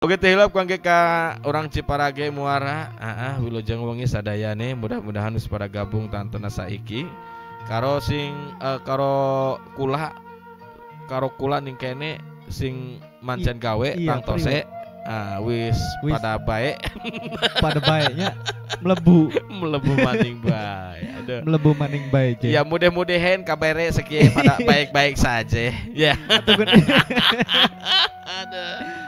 Oke teh hilap kangge ka urang Ciparage Muara, heeh, wilujeng wengi sadayane, mudah-mudahan wis pada gabung tantena saiki. Karo sing karo kula, karo kula ning kene sing mancen gawe tangtose wis pada bae. Pada bae nya mlebu. Mlebu maning bae. Aduh. Mlebu maning bae. Ya mudah-mudahan kabare sekian pada baik-baik saja. Ya. Aduh.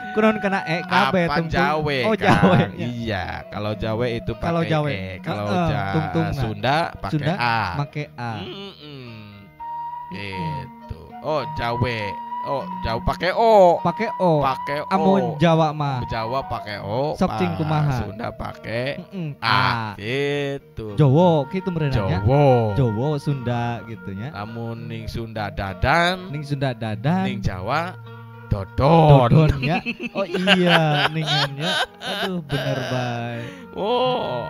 Kunaon kena e kabeh tungtung. Jawe. Oh, Jawe. Iya, kalau Jawe itu pakai Jawe. E. Kalau Sunda pakai Sunda, A. Pakai A. Gitu. Oh, Jawe. Oh, Jawa pakai O. Pakai O. Pakai O. Amun Jawa mah. Jawa pakai O. Sok cing kumaha. Sunda pakai A. Gitu. Jawa kitu meureunna nya. Jawa. Jawa Sunda gitu nya. Lamun ning Sunda dadan, ning Sunda dadan, ning Jawa dodon. Dodon ya. Oh iya ningannya. Aduh bener bae. Oh.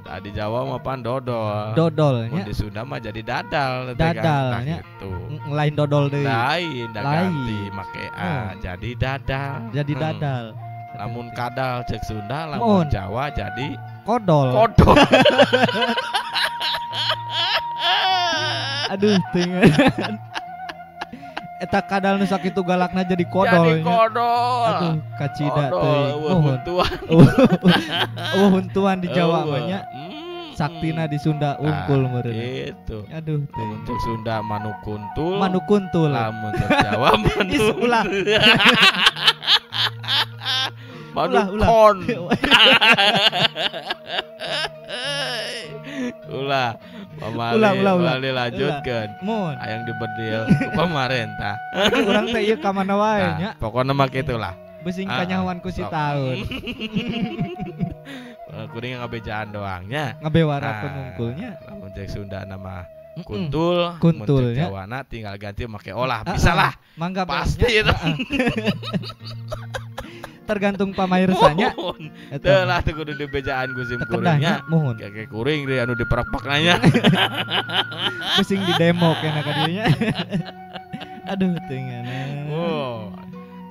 Tadi Jawa mah pan dodol. Dodolnya. Di Sunda mah jadi dadal. Dadalnya. Gitu. Lain dodol deui. Lain, dah ganti make A jadi dadal. Jadi dadal. Lamun kadal cek Sunda, lamun Jawa jadi kodol. Kodol. Aduh tingan. Eta kadal nu sakitu galakna jadi kodol. Jadi kodol. Aduh kacida teuing. Eueuh huntuan. Eueuh huntuan di Jawa mah nya. Saktina di Sunda unggul meureun. Gitu. Aduh teuing. Untuk Sunda manuk kuntul. Manuk kuntul. Lamun Jawa manuk. Ulah. Manuk kon. Ulah. Pamali lanjutkeun. Hayang dibedil ku pamarentah. Urang teh ieu ka mana wae nya. Pokona mah kitu lah. Besing kanyahoan ku si taun. Kuring ngabejaan doang nya. Ngabewarakeun hungkulnya. Lamun cek Sunda mah kuntul, kuntul mun cek Jawana tinggal ganti make olah. Bisa lah. Mangga pasti itu. Tergantung pamairsanya. Teu lah teu kudu dibejaan ku sim kuringnya. Kayak kuring deui anu diperak-perak nanya. Pusing di demo kena ka dieu nya. Aduh teuing. Oh.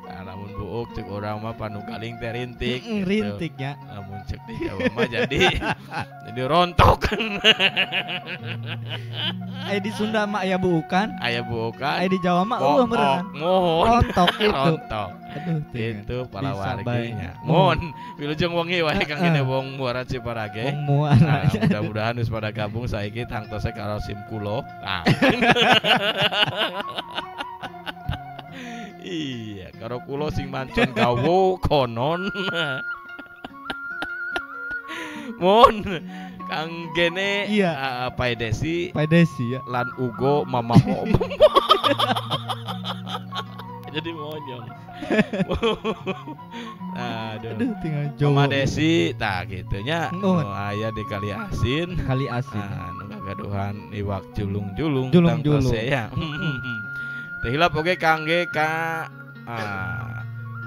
Nah, lamun buuk cek urang mah panugaling teh rintik. Rintik nya. Lamun cek di Jawa mah jadi rontok. Aya di Sunda mah aya buukan. Aya buukan. Aya di Jawa mah eueuh meureun. Rontok itu. Rontok. Aduh, itu para warginya. Mohon wilujeng wengi wae kang kene wong Muara Ciparage. Wong Muara. Nah, mudah-mudahan wis pada gabung saiki tangtose karo sim kulo. Nah. Iya, karo kulo sing mancon gawo konon. Mohon kang gene iya. Pai Desi. Pai Desi ya. Lan ugo mamaho. Jadi monyong. Aduh. Aduh tinggal Jawa. Mama Desi tah kitu nya. Nu aya di Kali Asin. Kali Asin. Nu gagaduhan iwak julung-julung julung-julung ya. Teu hilap oge kangge ka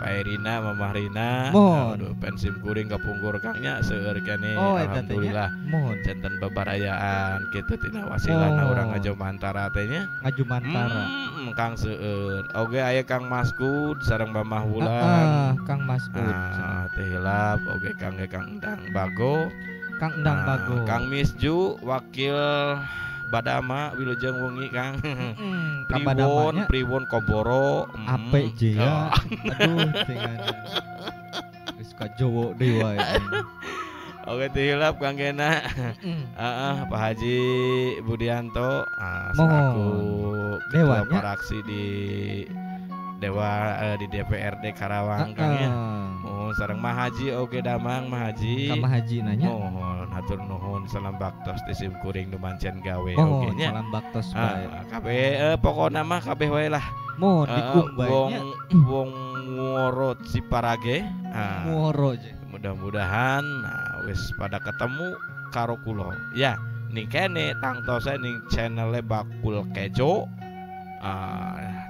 Pak Rina, Mamah Rina. Aduh pensim kuring kapungkur Kang nya seueur keneh. Oh, alhamdulillah. Janten bebarayaan kitu tina wasilana urang ngajumantara teh nya. Ngajumantara. Kang seueur. Oge aya Kang Maskud sareng Mamah Wulan. Kang Maskud. Teu hilap oge kangge Kang Endang Bago. Kang Endang Bago. Kang Misju wakil Badama wilujeng wengi Kang. Priwon, Priwon Koboro, Ape je ya. Aduh tingan. Geus ka Jawa deui wae. Oke teu hilap Kang Gena. Heeh, Pak Haji Budianto selaku ketua fraksi di Dewa di DPRD Karawang Kang ya. Mohon sareng Mahaji oge damang Mahaji. Ka Mahaji nanya. Mohon hatur nuhun salam baktos di sim kuring nu mancen gawe oge nya. Salam baktos bae. Kabeh pokona mah kabeh wae lah. Mohon dikung bae nya. Wong Muara Ciparage. Muara je. Mudah-mudahan wis pada ketemu karo kula. Ya, ning kene tangtose ning channele Bakul Kejo.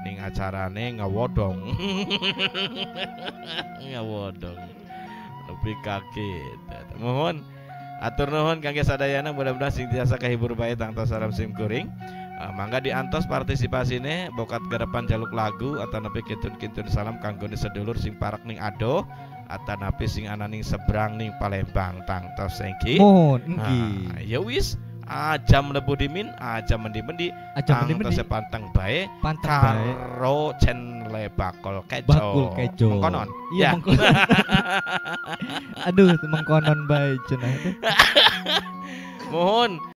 Ning acarane ngawodong. Ngawodong. Lebih kaget. Mohon atur nuhun kangge sadayana mudah-mudahan sing tiasa kahibur bae tangtos saram sim kuring. Mangga diantos partisipasine bokat garapan jaluk lagu atau nepi kintun-kintun salam kanggo sedulur sing parak ning adoh Atanapi sing ana ning seberang ning Palembang tangtos engki. Mohon engki. Nah, ya wis, aja mlebu dimin, aja mendi-mendi, Aja mendi-mendi. tangtos panteng bae Panteng bae. karo channel Bakul Kejo. Bakul Kejo. Mengkonon. Iya, Ya. mengkonon. Aduh, mengkonon bae cenah. Mohon.